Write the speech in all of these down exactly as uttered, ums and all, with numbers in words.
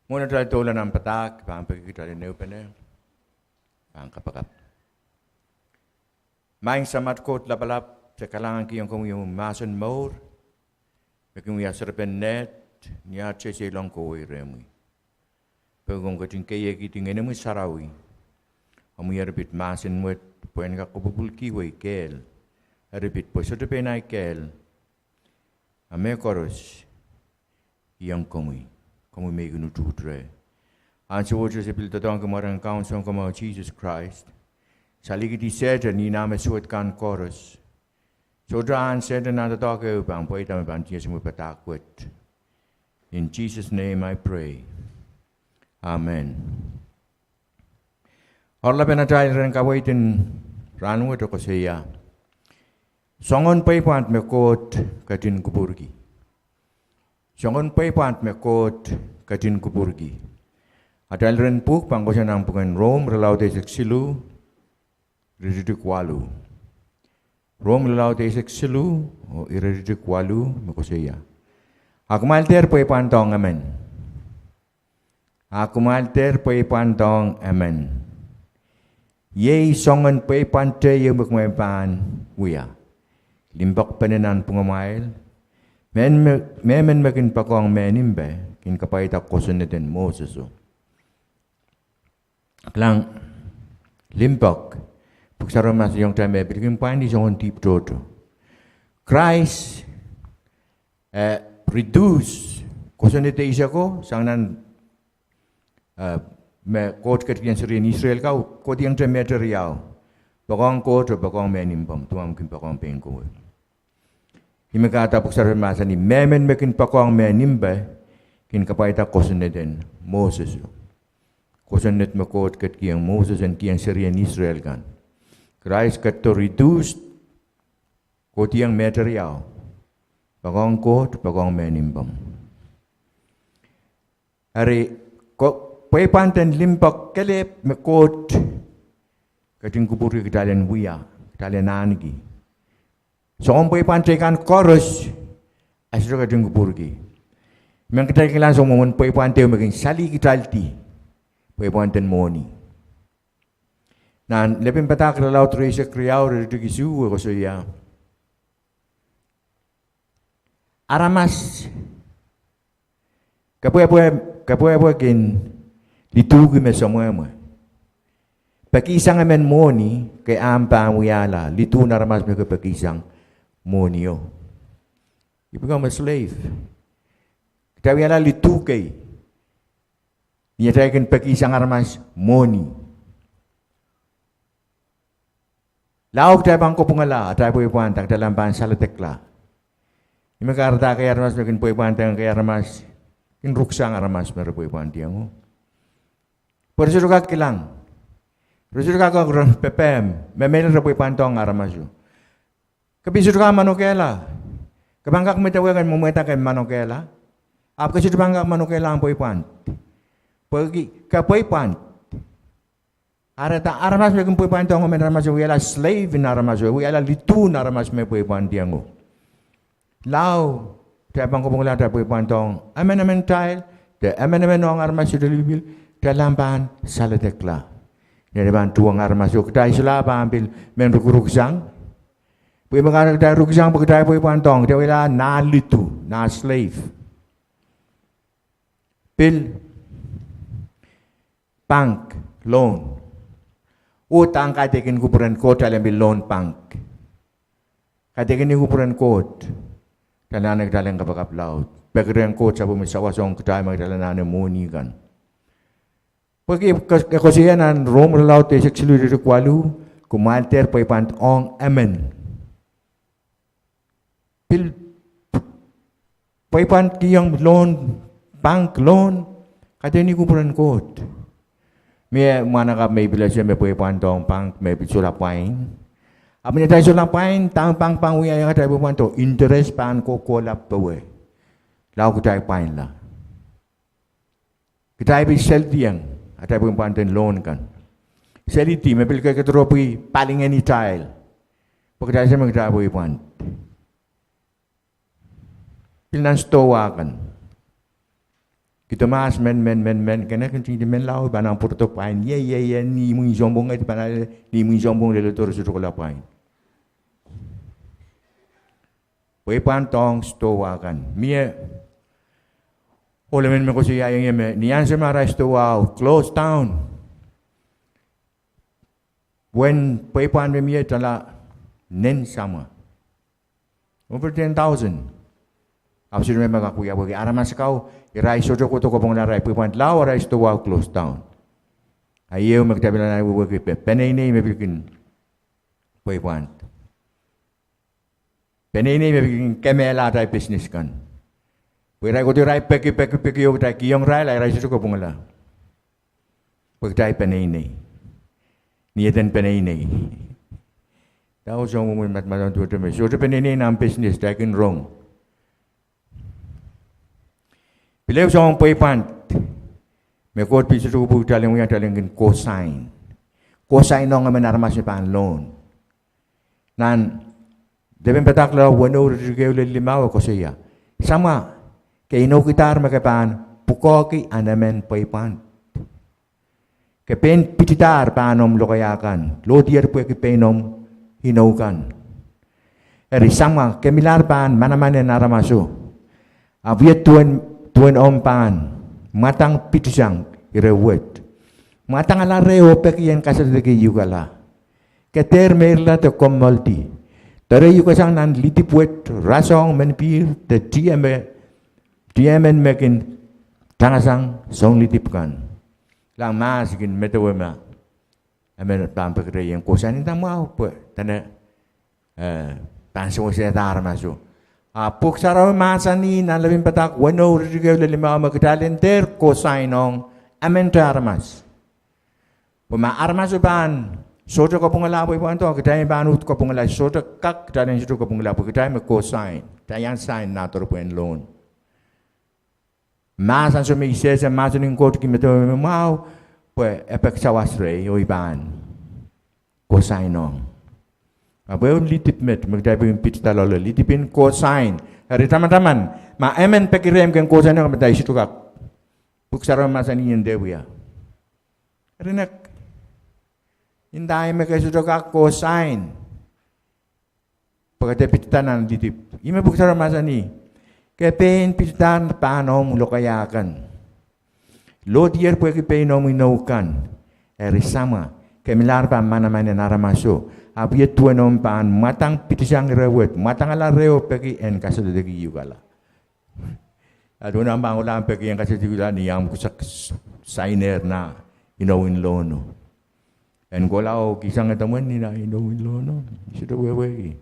Mwohn atail doula nan padahk, pahn peki kitail en ehupene, pahn kapakap. Maing Samat Koht Lapalap, se kalahngankihong komwi omwi mahsen mour me kin wia serepen neht ni aht sehse ilong kohwei rehmwi. Pwe komw ketin keiekihdi Ngenemwi Sarawi, omwi eripit mahsen wet pwehn kak kopwulpwulkihwei kehl, eripit pwe sohte pein ahi kehl, a mehkoaros iong komwi, komwi me kin utuht reh. Ansou wet se pil doadoahngki mwaren Kaun Sounkomour Sises Krais, salikihdi Sehdan, inah me suwed kan koaros. Sohte ahn Sehdan ah doadoahk ehu pahn pweida me pahn tiesomwi padahk wet. In Jesus' name I pray. Amen. Oaralapen atail iren kaweid en rahnwet koasoia: Soangen pweipwand me Koht ketin kupwurki. Soangen pweipwand me Koht ketin kupwurki. Atail iren pwuhk pahn koasoia nan pwuken Rom irelaud eisek siluh, iretikitik waluh. Rom irelaud eisek siluh oh iretikitik waluh me koasoia: A kumwail dehr pweipwandohng emen. A kumwail dehr pweipwandohng emen. Iei soangen pweipwand tehieu me kumwail pahn wia: limpoakpene nanpwungamwail. Mehmen me, mehmen me kin poakohng mehn impe kin kapwaiada kosonned en Moseso. Kilang, limpoak. Pwuhk Sarawi mahsanihong kitail me pil kin pwaindi soangen dihp tohto. Krais, eh, reduce kosonned eiseko sang nan, eh, me Koht ketikihong serien Israel kan, kohdihongte me teriau: Poakohng Koht oh poakohng mehn impomw, duwehte omw kin poakohng pein kowe. Ih me kahrehda Pwuhk Sarawi mahsanih, mehmen me kin poakohng mehn impe kin kapwaiada kosonned en Moseso. Kosonned me Koht ketikihong Moses en kihong serien Israel kan. Krais ketido reduce, kohdihong me teriau: Poakohng Koht, poakohng mehn impomw. Eri, ko, pweipwand en limpoak kelehpw me Koht ketin kupwurki kitail en wia, kitail en ahneki. Soangen pweipwand teikan koaros, e sohte ketin kupwurki. Men kitail kilang soangen pweipwand ehu me kin sali kitaildi, pweipwand en mwohni. Nan Lepin Padahk irelaud rieisek riau, iretikitik isuh, e koasoia: Aramas kepwehpwe, kepwehpwe kin liduhki me semwehmwe. Pekihsang emen mwohni, ke ahpw pahn wiahla liduhn aramas me ke pekihsang mwohnio. You become a slave. Kitail wiahla liduh kei ni atail kin pekihsang aramas mwohni. Lao kitail pahn kopwungala atail pweipwand, kitail ahpw pahn saledekla. Ih me kahrehda ekei aramas me kin pweipwandohng ekei aramas kin ruksang aramas me re pweipwandiong. Pwe re sohte kak kilang, re sohte kak pepehm me mehlel re pweipwandohng aramaso. Ke pil sohte kak manokehla. Ke pahn kak medewehki mwomwehda ke manokehla, ahpw ke sohte pahn kak manokehla omw pweipwand. Pwehki ke pweipwand. Kahrehda aramas me kin pweipwandohng emen aramaso wiahla slave en aramaso, wiahla liduhn aramas me pweipwandiong. Lao kitail pahn kopwungala atail pweipwandohng emenemen kitail, de emenemen ong aramas sohte lipilipil, kitail ahpw pahn saledekla. Ni atail pahn tuhwong aramaso, kitail solahr pahn pil men rukuruksang. Pwe ih me kahrehda kitail ruksang pwe kitail pweipwandohng, kitail wiahla nah liduh, nah slave. Pil pahng, loan. Oh dahn kaidehkin kupwuren Koht kitail en pil loan pahng. Kaidehkin kupwuren Koht, kitail anahne kitail en kapakap laud, peki rehn Koht sapwellime sawas ong kitail me kitail anahne mwohni kan. Pwehki e koasoia nan Rom irelaud eisek siluh, iretikitik waluh: Kumwail dehr pweipwand ong emen. Pil pweipwandkihong loan, pahng loan, kaidehkin kupwuren Koht. Mie mwahnakapw me I pil ese me pweipwandohng pahng me pil solahr pwain. Ahpw ni atail solahr pwain, dahme pahng pahn wiahiong atail pweipwando? Interest pahn kohkohla powe. Lao kitail pwainla. Kitail pil seldiong atail pweipwand en loan kan. Selidi me pil kekediropwi palingehn itail, pwe kitail ese me kitail pweipwand. Pil nan sidohwa kan. Ido mahs men, men, men, men, kene kin ntingdi menlau, I pahn pwurodo pwain ie, ie, ie, ni imwin sounpwong, I pahn ale ni imwin sounpwong leledo re sohte kohla pwain. Pweipwand ong stowa kan. Mie ohl emen me koasoiaiong ie me ni ansou me arail stowa close down, wen pweipwand me mie tala nen samwa, over ten thousand. Ahpw sohte me kak wia pwehki aramas kau, irail sohte kohdo kapwungala arail pweipwand lao arail stowa close down. A ieu me kitail pil anahne wehwehki, peneinei me pil kin pweipwand. Peneinei me pil kin kemehla atail business kan. Pwe irail kohdo irail peki, peki, peki oh kitail kihong irail, a irail sohte kapwungala. Pwe kitail peneinei. Ni eden peneinei, dahme soangen madamadau duwehte me sohte peneinei nan business, kitail kin rong. Pil ehu soangen pweipwand me Koht pil sohte kupwurki kitail en wia, kitail en kin cosign. Cosign ong emen aramas me pahn loan. Nan Lepin Padahk laud weneu iretikitik ehu lel limau e koasoia, Samwa, ke inoukidahr me ke pahn pwukoahki ahn emen pweipwand. Ke pein pitidahr pahn omw lokaia kan, lohdier pwehki pein omw inou kan. Eri Samwa, ke milahr pahn manaman en aramaso, ahpw iet duwen, duwen omw pahn mwadang pitisang ire wet, mwadangala reh oh peki en kasaledekihukala. Ke dehr meirla de komoaldi. Doare uhkasang nan lidip wet, rasehng menpihr de tie me, tie men me kin tangasang sounlidip kan. Kilang, mahs kin medewe ma emen pahn peki reh en cosign, nda mwahu pwe dene, eh, pahn sewesehda aramaso. A Pwuhk Sarawi mahsanih nan Lepin Padahk weneu iretikitik ehu lel limau me kitail en dehr cosign ong emente aramas. Pwe ma aramaso pahn sohte kapwungala pweipwando, kitail pahn uhd kapwungala, sohte kak kitail en sohte kapwungala pwe kitail me cosign, kitail iang sign nan doaropwehn loan. Mahs ansou me I sehse mahsen en Koht kin medewe me mwahu pwe e pek sawas rehi oh I pahn cosign ong. Ahpw ehu lidip met me kitail pil pitida loale, lidip en cosign. Eri tamataman, ma emen peki rehmw ke en cosign ong, me kitail sohte kak. Pwuhk Sarawi mahsanih en dehr wia. Eri nek, nda ih me ke sohte kak cosign pwe ke dehr pitida nan lidip. Ih me Pwuhk Sarawi mahsanih, ke pein pitidahr pahn omw lokaia kan, lohdier pwehki pein omw inou kan. Eri Samwa, ke milahr pahn manaman en aramaso, ahpw iet duwen omw pahn mwadang pitisang ire wet, mwadangala reh oh peki en kasaledekihukala. A duwen omw pahn kohla peki en kasaledekihukala ni omw kihsang signer nan inou en lohno. En kohla oh kihsang edomwen ni nan inou en lohno, sohte wehwehki.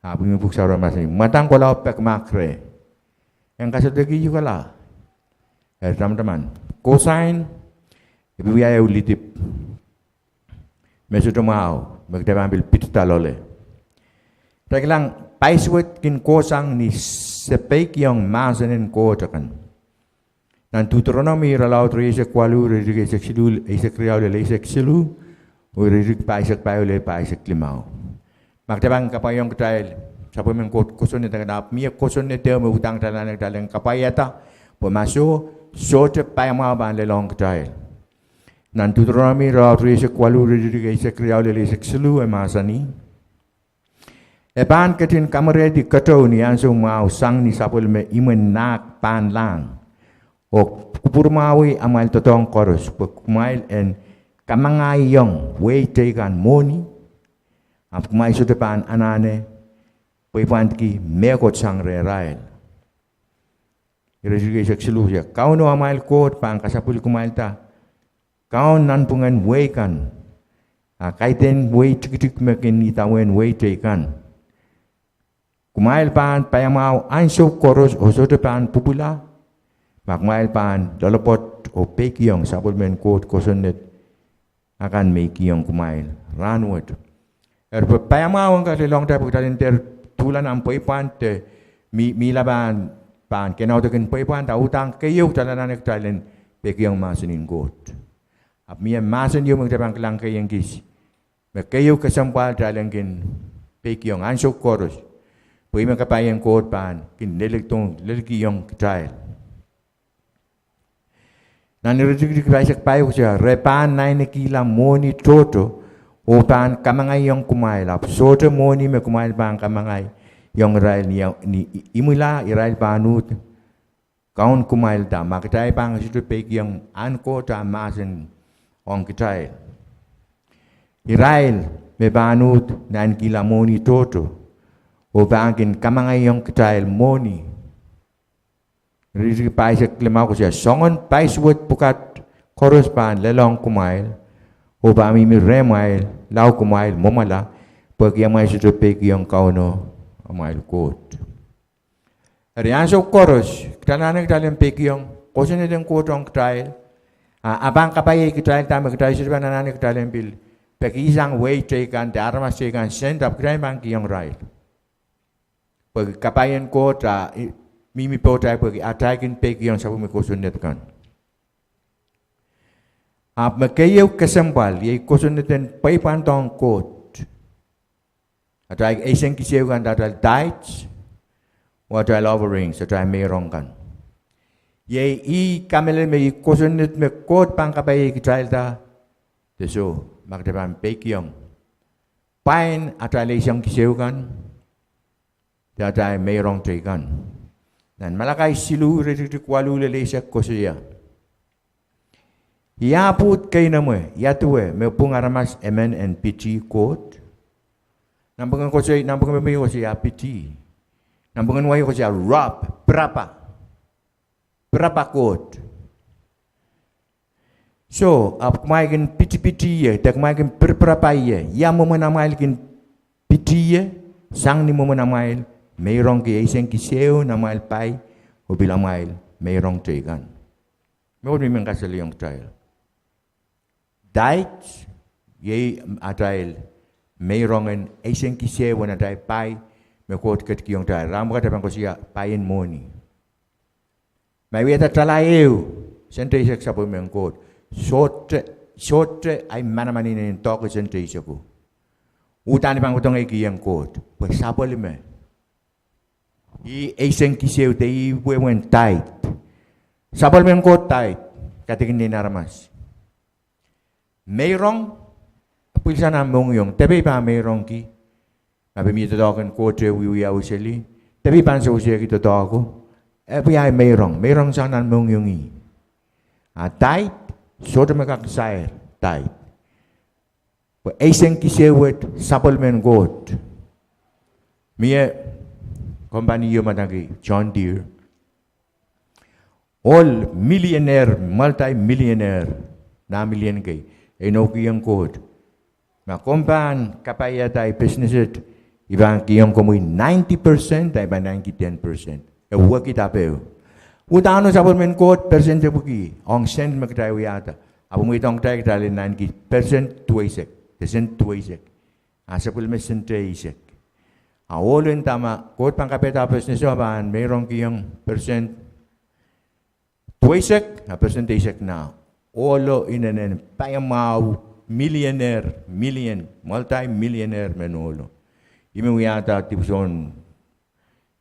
Ahpw ih me Pwuhk Sarawi mahsanih, mwadang kohla oh peki mahk reh en kasaledekihukala. Eri tamataman, cosign, e pil wia ehu lidip me sohte mwahu me kitail pahn pil pitida loale. Kitail kilang, paisuwed kin kohsang ni se peikiong mahsen en Koht akan. Nan Duteronomi irelaud rieisek waluh, iretikitik eisek siluh, eisek riau lel eisek siluh, oh iretikitik pahisek pahieu lel pahisek limau. Ma kitail pahn kapwaiong kitail sapwellimen Koht kosonned akan, ahpw mie kosonned ehu me uhdahn kitail anahne kitail en kapwaiada, pwe ma soh, sohte paiamwahu pahn lelohng kitail. Nan Duteronomi irelaud rieisek waluh, iretikitik eisek riau lel eisek siluh, e mahsanih, E pahn ketin kamwerehdi keteu ni ansou mwahu sang ni sapwellime imwen nahk pahnlahng, oh kupwurmwahwih amwail doadoahk koaros, pwe kumwail en kamangaiong wehi teikan mwohni, ahpw kumwail sohte pahn anahne pweipwandki mehkot sang rehrail. Iretikitik eisek siluh, Kauno amwail Koht pahn kasapwilkumwailda kaun nanpwungen wehi kan, a kaidehn wehi tikitik me kin idawehn wehi teikan. Kumwail pahn paiamwahu ansou koaros oh sohte pahn pwupwila, ma kumwail pahn loalopwoat oh peikiong sapwellimen Koht kosonned akan me I kihong kumwail rahnwet. Eri pwe paiamwahu en kak lelohng kitail pwe kitail en dehr tuhla nan pweipwand de mi, mihla pahn, pahn kehn audekin pweipwand, a uhdahn keieu kitail anahne kitail en peikiong mahsen en Koht. Ahpw mie mahsen ieu me kitail pahn kilang kei en kis, me keieu kesempwal kitail en kin peikiong ansou koaros, pwe ih me kapai en Koht pahn kin lel, lelkiong kitail. Nan iretikitik pahisek pahieu koasoia, re pahn nainekihla mwohni tohto oh pahn kamangaiong kumwail, ahpw sohte mwohni me kumwail pahn kamangaiong irail ni, ni imwila, irail pahn uhd kaun kumwailda, ma kitail pahn sohte peikiong ahn Koht ah mahsen ong kitail. Irail me pahn uhd nainekihla mwohni tohto oh pahn kin kamangaiong kitail mwohni. Iretikitik pahisek limau koasoia, soangen paisuwed pwukat koaros pahn lelohng kumwail oh pahn mihmi rehmwail, lao kumwail mwomwala, pwehki amwail sohte peikiong Kauno amwail Koht. Eri ansou koaros kitail anahne kitail en peikiong kosonned en Koht ong kitail, a, a pahn kapaiei kitailda me kitail sohte pahn anahne kitail en pil pekihsang wehi teikan de aramas teikan sent, ahpw kitail pahn kihong irail. Pwehki kapai en Koht a, i, mihmi pohtail pwehki atail kin peikiong sapwellime kosonned kan. Ahpw me keieu kesempwal, iei kosonned en pweipwandohng Koht. Atail eisek kis ehu kan, atail tithes, oh atail offerings, atail meirong kan. Iei ih kamehlele me ih kosonned me Koht pahn kapaiei kitailda, de soh, ma kitail pahn peikiong pwain atail eisek kis ehu kan, de atail meirong teikan. Nan Malakai siluh iretikitik waluh lel eisek koasoia, I ahpw uhd keinemwe, ia duwe, me pwung aramas emen en pitih Koht? Nan pwuken koasoi, nan pwuken me koasoi, I ahpw pitih. Nan pwuken wai koasoi, I ahpw rob, pirapa. Pirapa Koht. Soh, ahpw kumwail kin pitipiti ie, de kumwail kin pirpirapa ie. Ia mwomwen amwail kin pitih ie? Sang ni mwomwen amwail meirongki eisek kis ehu nan amwail pai, oh pil amwail meirong teikan. Me Koht mihmi men kasalehiong kitail. Tithes, iei atail meirongen eisek kis ehu en atail pai, me Koht ketikihong kitail. Rahn pwukat e pahn koasoia pai en mwohni. Ma I wiahda tala ehu, sent eisek sapwellimen Koht, sohte, sohte ahi manaman en doahke sent eiseko. Udahn I pahn kohdohng ei kihong Koht, pwe sapwellime. Ih eisek kis ehu de ih wehwehn tithe. Sapwellimen Koht tithe, kaidehkin nein aramas. Meirong, pwilsa nan mohngiong, depe I pahn meirongki? Ma pil mie doadoahk en Koht e wiewiawi seli, depe I pahn sewesehki doadoahko? E pil ahi meirong, meirong sang nan mohngiong ih. A tithe, sohte me kak sair tithe. Pwe eisek kis ehu wet sapwellimen Koht. Mie kompani ieu me adaneki John Deere. Ohl millionaire, multi-millionaire, nah million kei, e inoukihong Koht, ma komw pahn kapaiada ahi business et, I pahn kihong komwi ninety percent, ahi pahn naineki ten percent. E wekidapeu. Udahn sapwellimen Koht percent e pwiki, ong sent me kitail wiahda. Ahpw mweidohng kitail, kitail en naineki percent duweisek, de sent duweisek. A sapwellime sent eisek. A ohlo nda ma Koht pahn kapaiada business o, e pahn meirongkihong percent duweisek, a percent eisek nah. Ohlo inenen paiamwahu, millionaire, million, multi-millionaire men ohlo. Ih me wiahda dipwisoun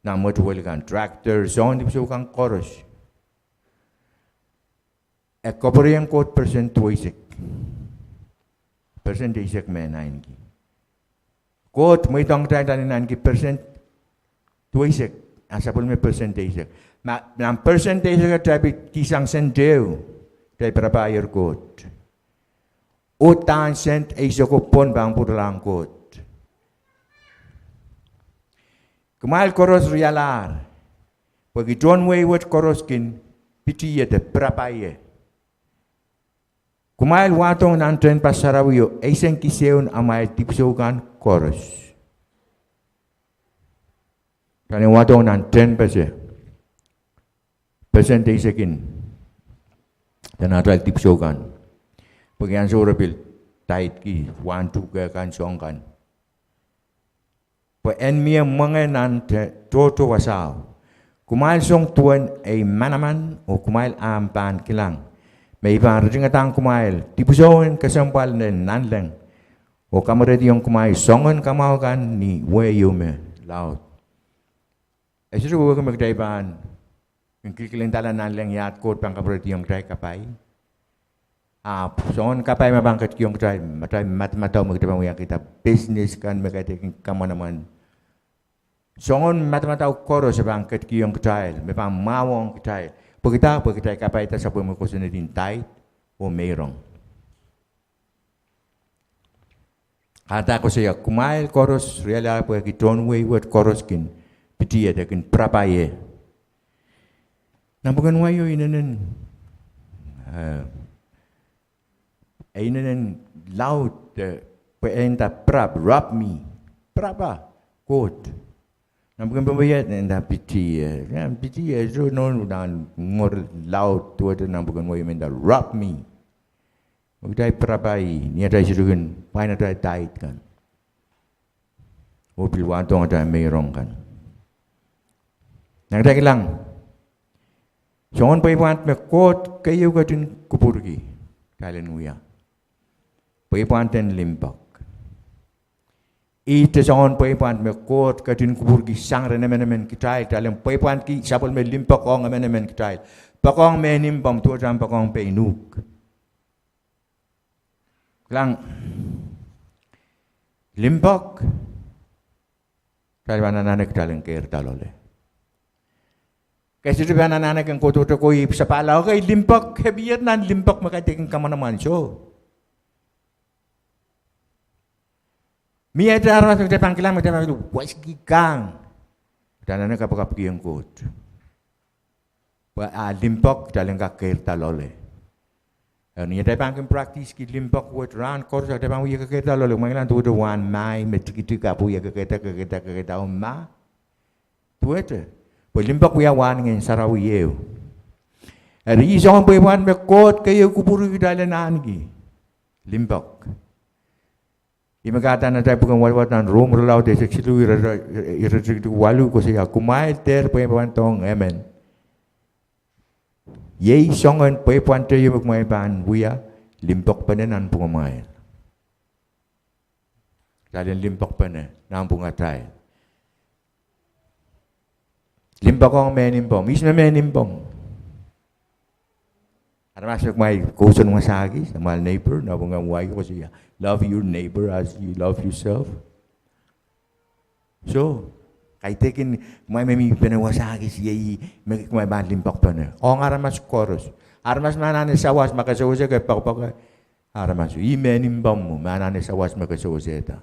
nah mwetuwel kan, tractor, soangen dipwisou kan koaros. E kapwurehiong Koht percent duweisek. Percent eisek me naineki. Koht mweidohng kitail en naineki percent duweisek, a sapwellime percent eisek. Ma, nan percent eisek e tepikihsang sent ehu, e pirapaier Koht. Udahn sent eiseko pwon pahn pwuralahng Koht. Kumwail koaros rialahr, pwehki tohn wehi wet koaros kin pitih ie de pirapa ie. Kumwail wahdohng nan tehnpas sarawio eisek kis ehu en amwail dipwisou kan koaros. Kitail en wahdohng nan tehnpas e, percent eisek en, nan atail dipwisou kan. Pwehki ansou re pil tithe ki, wahn tuhke kan, soahng kan. Pwe en mie mwenge nan te-, tohto wasao. Kumwail song duwen ei manaman, oh kumwail ahpw pahn kilang me I pahn ritingadahng kumwail dipwisou en kesempwal en nanleng, oh kamwerehdiong kumwail soangen kamwahu kan ni wehio me laud. E sohte wehwehki me kitail pahn kilkilengdala nanleng ia Koht pahn kamwerehdiong kitail kapai. Ahpw soangen kapai me pahn ketikihong kitail, ma atail madamadau me kitail pahn wiahkihda business kan me kaidehkin kamwanamwan. Soangen madamadau koaros e pahn ketikihong kitail, me pahn mwahuwong kitail. Pwehki dah? Pwe kitail kapaida sapwellime kosonned en tithe oh meirong. Kahrehda e koasoia, kumwail koaros rialahr pwehki tohn wehi wet koaros kin pitih, de kin pirapa ie. Nanpwungen wai o inenen, eh, e inenen laud, eh, pwe e nda pirap, rob me. Pirapa, Koht. Nanpwungen popoia e nda pitih, eh, pitih, eh, soh, nohno nan ngoahr laud duwehte nanpwungen wai o me nda rob me. Oh kitail pirapa ih, ni atail sohte kin pwain atail tithe kan oh pil wahdohng atail meirong kan. Nan kitail kilang, soangen pweipwand me Koht keieu ketin kupwurki kitail en wia, pweipwand en limpoak. Ihte soangen pweipwand me Koht ketin kupwurki sang rehn emenemen kitail, kitail en pweipwandki sapwellime limpoak ong emenemen kitail. Poakohng mehn impomw duwehte ahmw poakohng pein uhk. Kilang, limpoak, kitail pahn anahne kitail en keirda loale. Ke sohte pahn anahne ke kohdohte kohieng sapahl, okay, limpoak, ke pil nan limpoak me kaidehkin kamwanamwan, soh. Mie aramas me kitail pahn kilang me kitail pahn wesikihkang, kitail anahne kapakapkihong Koht. Pwe a limpoak kitail en kak keirda loale. Ni atail pahn kin practice-ki limpoak wet rahn koaros, kitail pahn wie kekeirda loale. Kumwail kilang duwehte wahn mahi me tikitik ahpw wie kekeirda, kekeirda, kekeirda oh mah. Duwehte, pwe limpoak wia wahn Ngehn Sarawi ehu. Eri ih soangen pweipwand me Koht keieu kupwurki kitail en ahneki, limpoak. Ih me kahrehda nan atail pwuken wadawad nan Rom irelaud eisek siluh, iretikitik waluh koasoia, kumwail dehr pweipwandohng emen. Iei soangen pweipwand ehu me kumwail pahn wia, limpoakpene nanpwungamwail. Kitail en limpoakpene nanpwungatail. Limpoak ong mehn impomw, ihs me mehn impomw? Aramas me kumwail kousoan wasakis, amwail neighbor, nanpwungawai koasoia, love your neighbor as you love yourself. Soh, kaidehkin kumwail me mihmi pene wasakis iei me kumwail pahn limpoakpene ong aramas koaros. Aramas me anahne sawas ma ke sewese, ke poakpoake aramas, ih mehn impomw me anahne sawas me ke sewesehda.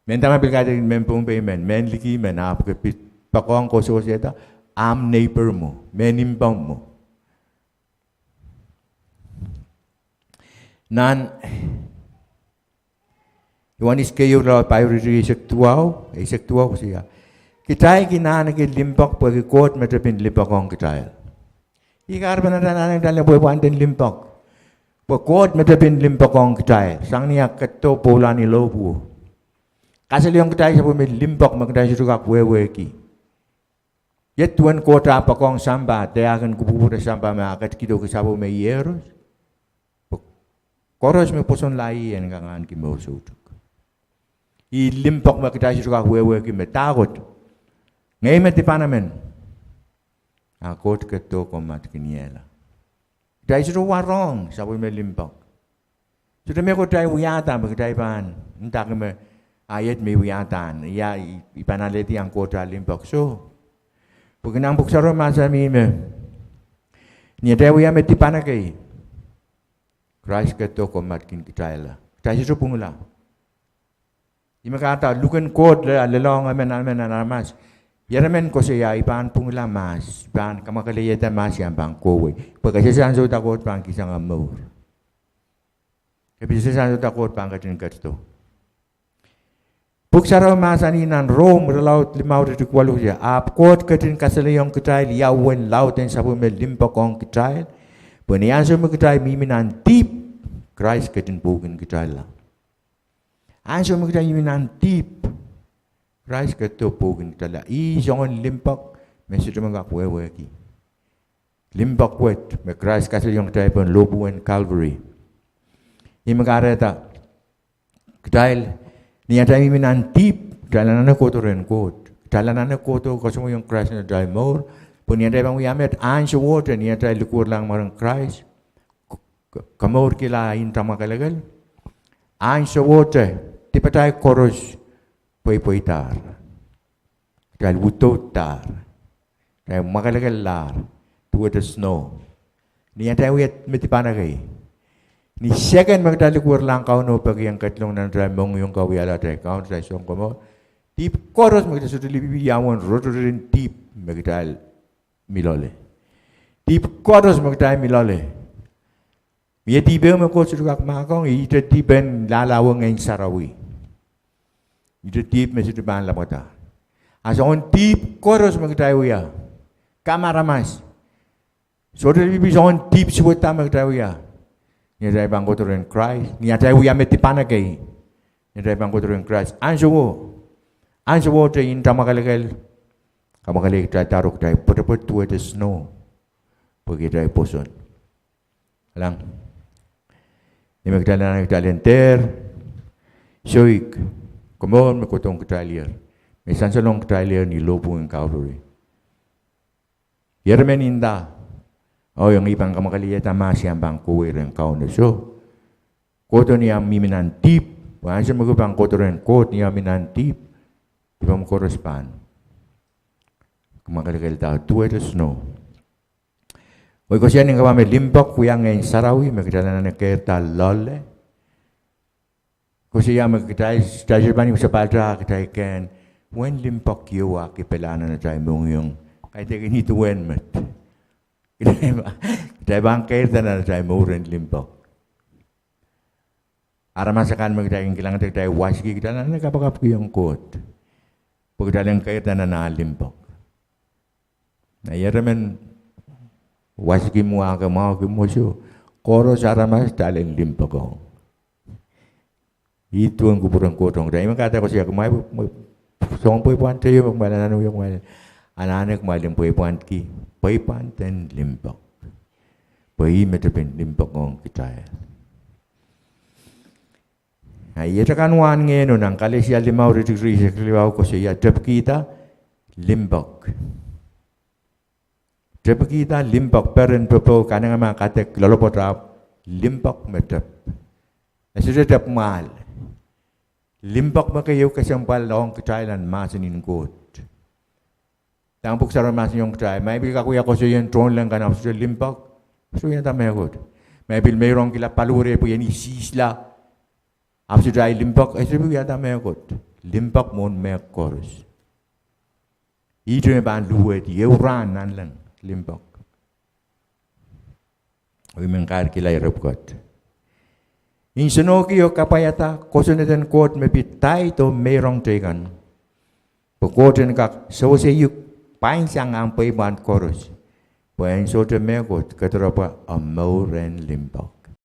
Mehnda ma pil kaidehkin mehn Pohnpei men, mehn liki men, ahpw ke pil poakohng, ke sewesehda, ahmw neighbor mwo, mehn impomw mwo. Nan Iohanes keieu, irelaud pahieu, iretikitik eisek duwau, eisek duwau koasoia, kitail kin ahneki limpoak pwehki Koht me tepin limpoak ong kitail. Ih kahrepen atail anahne kitail en pweipwand en limpoak, pwe Koht me tepin limpoak ong kitail. Sang ni ah ketido pwoula ni lohpwuo, kasalehiong kitail sapwellime limpoak me kitail sohte kak wehwehki. Iet duwen Koht ah poakohng sampah, de ah kin kupwukupwure sampah me ah ketikihdo ki sapwellime ieros, pwe koaros me pwosonla ih en kak ahneki mour soutuk. Ih limpoak me kitail sohte kak wehwehki me dahkot, ngehi me dipan emen, a Koht ketido komw matkihniehla. Kitail sohte warohng sapwellime limpoak. Sohte mehkot kitail wiahda me kitail pahn ndahki me, a iet me I wiahda, ia, I pahn alehdi ahn Koht ah limpoak, soh. Pwehki nan Pwuhk Sarawi mahsanih me ni atail wia me dipan ekei, Krais ketido komw matkin kitailla. Kitail sohte pwungla. Ih me kahrehda luhk en Koht le, lelohng emen, emen, emen aramas. Ieremen koasoia, I pahn pwungla mahs, pahn kamwakeleiehda mahs, I ahpw pahn kohwei. Pwe ke sehse ansou da Koht pahn kihsang ahmw mour. Ke pil sehse ansou da Koht pahn ketin ketido. Pwuhk Sarawi mahsanih nan Rom irelaud limau, iretikitik waluh, ahpw Koht ketin kasalehiong kitail ia uwen laud en sapwellime limpoak ong kitail, pwe ni ansou me kitail mihmi nan dihp, Krais ketin pwoukin kitailla. Ansou me kitail mihmi nan dihp, Krais ketido pwoukin kitailla. Ih soangen limpoak me sohte me kak wehwehki. Limpoak wet me Krais kasalehiong kitail pohn lohpwuwen Calvary. Ih me kahrehda kitail, ni atail mihmi nan dihp, kitail anahne kohdo rehn Koht. Kitail anahne kohdo, kasamwoiong Krais nan atail mour. Pwe ni atail pahn wia met, ansowohte ni atail likwerlahng mwaren Krais, komourkihla nta mwakelekel. Ahnsowohte dipatail koaros pweipweidahr. Kitail udouddahr. Kitail mwakelekellahr duwehte snow. Ni atail wia me dipan ekei, ni seken me kitail likwerlahng Kauno peki en ketilong nan atail mohngiong, kawiahla atail Kaun, atail Sounkomour, dihp koaros me kitail sohte lipilipil, ia uwen rotorot en dihp me kitail mi loale. Dihp koaros me kitail mi loale. Mie dihp ehu me Koht sohte kak mahkohng, ihte dihp en lahlahwe Ngehn Sarawi. Ihte dihp me sohte pahn lapwada. A soangen dihp koaros me kitail wia, kamaramas, sohte lipilipil soangen dihp suwed me kitail wia, ni atail pahn kohdo rehn Krais, ni atail wia me dipan ekei, ni atail pahn kohdo rehn Krais, ahnsowo, ahnsowohte nta mwakelekel kamwakelei kitaildahr oh kitail pwetepwet duwehte snow, pwehki atail pwoson. Alang, ni me kitail anahne kitail en dehr soik komour me kohdohng kitailehr, me sansalohng kitailehr ni lohpwuhng en Calvary. Ieremen nda, oh iang I pahn kamwakelehieda mahs, I ahpw pahn kohwei rehn Kauno. Soh, kohdo ni ahmw mihmi nan dihp, pwe ansou me ke pahn kohdo rehn Koht ni ahmw mi nan dihp, dipomw koaros pahn kamwakelekeldahr duwehte snow. Oh I koasoia ni kapwa me limpoak wia Ngehn Sarawi me kitail anahne keirda loale. Koasoia me kitail, kitail sohte pahn ipwsapahlda kitail kehn, uwen limpoak ieu a kipela nan atail mohngiong, kaidehkin ih duwen met. Kitail pahn keirda nan atail mour en limpoak. Aramas akan me kitail kin kilangada kitail wasiki, kitail anahne kapakapkihong Koht pwe kitail en keirda nan ah limpoak. Na ieremen wasiki mwo, ahki mwahuki mwo, soh, koaros aramas kitail en limpoakohng. Ih duwen kupwuren Koht ong kitail. Ih me kahrehda koasoia, kumwail, soangen pweipwand teio me kumwail anahne wia, kumwail anahne kumwail en pweipwandki pweipwand en limpoak, pwe ih me tepin limpoak ong kitail. A iet akan wahn Ngehno nan Kalesia limau, iretikitik rieisek limau koasoia, tepkihda limpoak. Tepkihda limpoak, peren, popohl, kanengamah, kadek, loalopwoat, ahpw limpoak me tep. E sohte tep mwahl. Limpoak me keieu kesempwal ong kitail nan mahsen en Koht. Dahme Pwuhk Sarawi mahsanihong kitail, ma pil kak wia koasoien tohnleng kan ahpw sohte limpoak, sohte wiahda mehkot. Ma pil meirongkihla paliwere pwe ien isihsla, ahpw sohte ahi limpoak, e sohte pil wiahda mehkot. Limpoak mwohn mehkoaros. Ihte me pahn luwet ehu rahn nanleng, limpoak. Oh I men kairkihla ire pwukat: Nsenohki oh kapwaiada kosonned en Koht me pid daido meirong teikan, pwe Koht en kak sewese uk pwainsang ahmw pweipwand koaros, pwe en sohte mehkot kediropwe omw mour en limpoak.